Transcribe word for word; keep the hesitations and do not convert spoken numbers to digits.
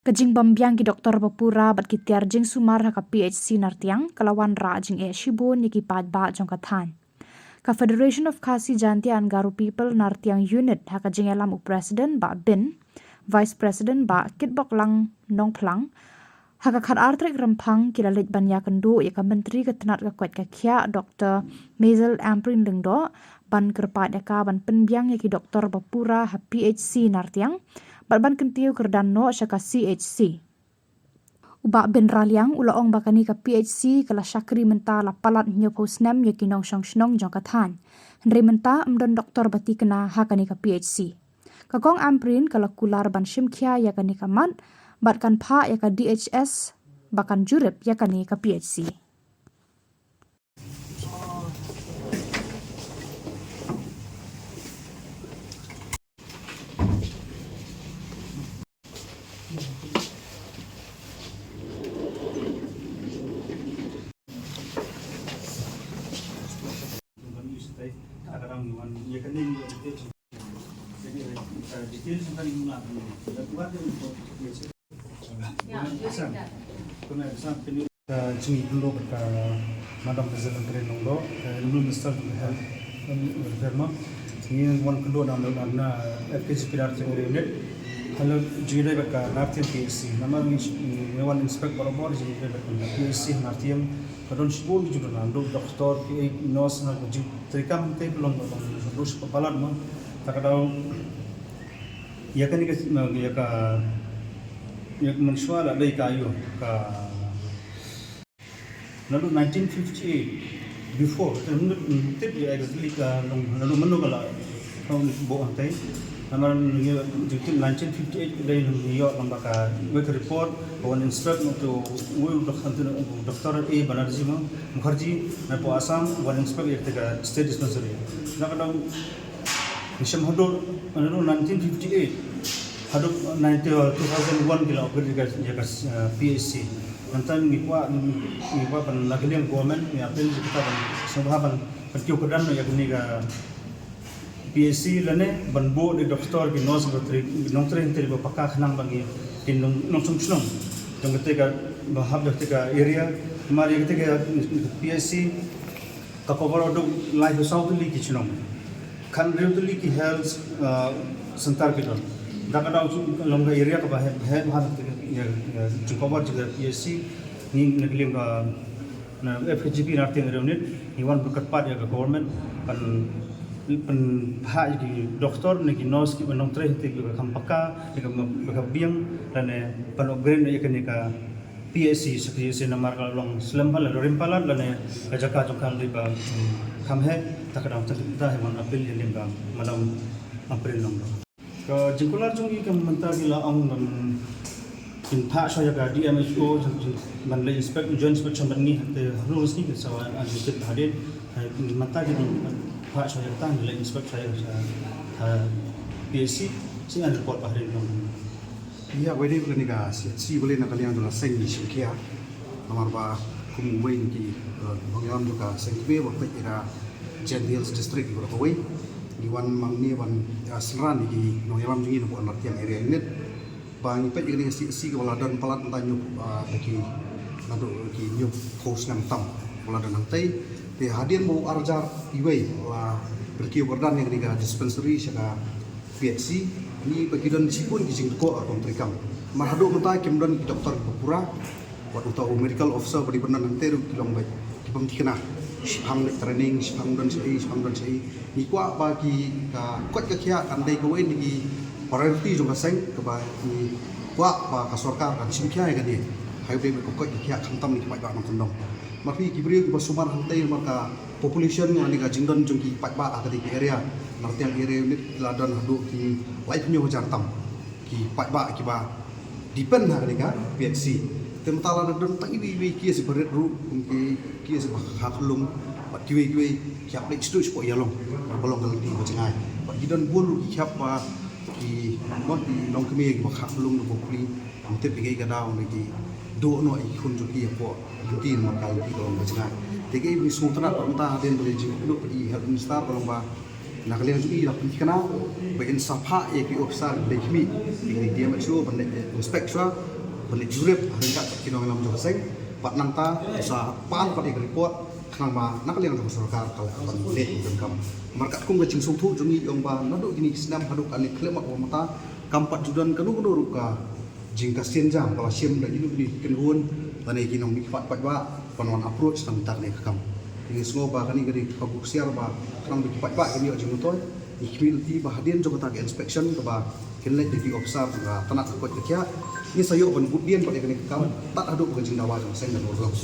Ka jingbym biang ki doktor ba pura bad ki tiar jingsumar ha ka P H C Nartiang ka la wanrah jingeh shibun ïa ki paidbah jong ka thaiñ. Ka Federation of Khasi Jaintia and Garo People Nartiang Unit ha ka jingïalam u President Bah Bin, Vice President Bah Kitboklang Nongphlang, ha ka khatar tarik Rymphang ki la leit ban ïakynduh ïa ka Myntri ka tnat ka koit ka khiah Dr Mazel Ampareen Lyngdoh ban kyrpad ïa ka ban pynbiang ïa ki doktor ba pura ha P H C Nartiang bad ban kyntiew kyrdan noh sha ka C H C. U Bah Bin Raliang u la ong ba kane ka P H C ka la shakri mynta la palat hynñiewphew snem ïa ki nongshong shnong jong ka thaiñ, hynrei mynta ym don doktor ba thikna ha kane ka P H C. Ka Kong Ampareen ka la kular ban shim khia ïa kane ka mat bad kan phah ïa ka D H S ba kan jurip ïa kane ka P H C. Ka jingïakhun bad ka Madam President Karen Nongdo, ka Honorable Minister of Health and Welfare ma, ngi wan kynduh na na F K G P Nartiang Area Unit. Hello, jingïadei bad ka Nartiang P H C. Namar ngi ngi wan inspect barabor jingïadei bad ka P H C Nartiang. Ka don shibun ki jingdon na doktor, P H, nurse na ka jingtrei kam te ka long ka long ka dos ka palat ma. Ta ka dau ïa kane ka ïa ka ïa ka mynshuwa la dei ka ïoh ka Naduh nineteen fifty-eight, before, te mynta tip ïa exactly ka long, naduh mynno ka la, ka long bo hangtai. Namar ngi tip nineteen fifty-eight ka dei ngi ïoh lang ba ka, wei ka report, ka wan inspect na to, wei u dok-, hangtu na u Doctor A Banerjee ma, Mukherjee, na po Assam, wan inspect ïa ka state dispensary. Na ka dang Ngi shem haduh, haduh nineteen fifty-eight, haduh nineteen, uh, two thousand one ki la upgrade ïa ka, ïa ka, uh, P H C. Nangta ngi kwah, ngi kwah ban na ka liang government, ngi appeal ïa kata ban sngewbha ban, ban kiew kyrdan ïa kane ka P H C lane ban buh de doctor ki nurse ba trei, nongtrei hynrei ba paka khnang ba ngi kin nong, nongshong shnong jong kata ka, ba hap jong kata ka area. Namar ïa kata ka P H C ka cover haduh laiphew saw tylli ki shnong. Khathynriew tylli ki health, uh, center ki don. Da ka dang long ka area kaba heh, heh bha ïa, ïa, ïa jingcover jong ka P H C. Ngi na ka liang ka, na F K G P Nartiang Area Unit ngi wan ban kyrpad ïa ka government ban, ban pynphah ïa ki doctor ne ki nurse kiba nongtrei hangtei kiba kham paka, kiba, kiba biang lane ban upgrade ïa kane ka P H C, sa P H C namar ka long slem palat, rim palat lane ka jaka jong ka dei ba, hmm, kham heh. Ta ka dang, ta, ta hi wan appeal ïa ka Madam Ampareen Lyngdoh. Ka jingkular jong ngi ka mynta ki la ong ban pynphah shuwa ïa ka D M H O jong, jong, ban leit inspect, joint inspection bad ngi, te ha rules ngi ki sa wan an jingtip hadien, mynta ki pynphah shuwa ïa ka, leit inspect shuwa ïa ka, ha P H C, shisien report ba hadien long. Ïa, wei dei kane ka C H C balei na ka liang jong ka seng ngi shim khia. Namar ba kum uwei na ki, eh, nongïalam jong ka seng kmie ba peit ïa ka Jaintia Hills District ba kawei. Ngi wan ma ngi wan, eh, synran ïa ki nongïalam jong ngi na buh Nartiang Area Unit. Ba ngi peit ïa kane ka C H C kaba la don palat mynta hynñiew, eh, ki naduh ki hynñiewphew snem tam ba la don hangtei. Te hadien ba u arhajar wei la pyrkiew kyrdan ïa kane ka dispensary sha ka P H C, ngi ba ki don shibun ki jingdukor rukom treikam. Namar haduh mynta kim don ki doktor kiba pura, wat uta u medical officer ba dei ban don hangtei ruh ki long beit ki bym thikna. Shiphang leit training, shiphang don shaei, shiphang don shaei. Ngi kwah ba ki ka koit ka khiah kan dei kawei na ki priority jong ka seng kaba ngi kwah ba ka sorkar kan shim khia ïa kane. Hynrei ba ka koit ka khiah khamtam na ki paidbah nongkyndong. Namar phi ki briew kiba sumar hangtei namar ka population lane ka jingdon jong ki paidbah ha kane ka area, Nartiang Area Unit la don haduh ki laiphew hynñiew hajar tam ki paidbah kiba depend ha kane ka P H C. Te mynta la don tang iwei iwei ki ïa si barit ruh, kum ki, ki ïa si ba kha khlung bad kiwei kiwei ki hap leit sdang shapoh Ïalong ba long ka lynti ba jngai. Bad ki don bun ruh ki hap ba ki, ba ki longkmie kiba kha khlung ba pli. Ym tip ïa kaei ka daw ne ki duh noh ïa ki khun jong ki hapoh lynti namar ka lynti ka long ka jngai. Te kaei ba ngi sngewtynnat mynta hadien ba ngi jingkylli ïa i Health Minister ka long ba Na ka liang jong ngi la pynthikna ba in sa phah ïa ki officer ba dei khmih, ïa ki D M H O ban leit inspect shuwa, ban leit jurip ha ryngkat ki nongïalam jong ka seng. Bad nangta sa pan pat ïa ka report khnang ba na ka liang jong ka sorkar ka lah ban leh ïa ka kam. Namar katkum ka jingsngewthuh jong ngi ong ba naduh kine ki snem haduh kane ka khyllipmat ba mynta kam pat ju don kano kano ruh ka jingkynsian jam ba la shim da kino kino ki kynhun lane ki nongmihkhmat paidbah ban wan approach na ka bynta kane ka kam. Ngi sngew ba kane ka dei kaba khusiar ba khnang ba ki paidbah kin ïoh jingmyntoi. Ngi khmih lynti ba hadien jong kata ka inspection kaba kin leit da ki officer jong ka tnat ka koit ka khiah, ngi sa ïoh ban bud dien bad ïa kane ka kam tad haduh ba ka jingdawa jong ka seng kan urlong.